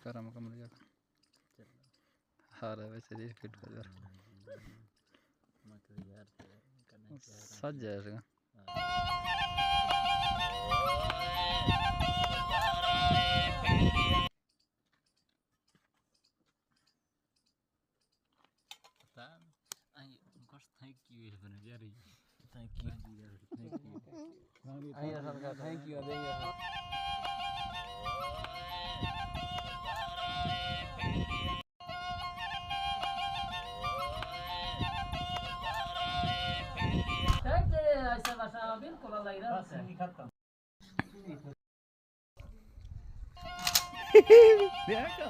کرم کمل جا۔ ہارا ویسے دی فٹ کر۔ سج جائے گا۔ Thank you, thank you. Thank you. بالکل اللہ ارادہ۔ بیا کن۔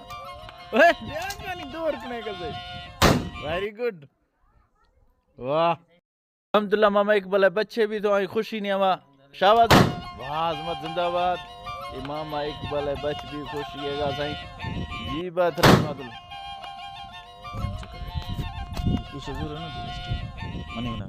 اوئے، بیا کن، نی دور کنے کسے۔ Very good. واہ۔ الحمدللہ، ماما اقبال ءِ بچے بھی تو آئی خوشی نے ہما شاباش۔ واہ، عظمت زندہ باد۔ اے ماما اقبال ءِ بچ بھی خوشی ہے گا سائیں۔ جی بات رحمت اللہ۔ یہ شزور ہے نا، منی بنا۔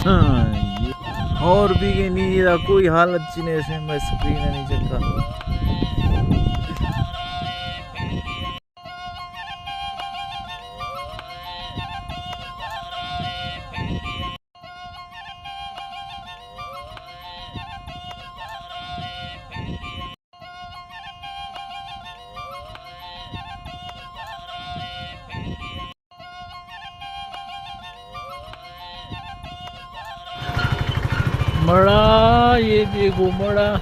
ہاں، یہ اور بھی گئی نہیں، یہ کوئی حالت چی نہیں، اسے میں اسکرین نہیں چکا۔ مڑا، یہ دیکھو مڑا۔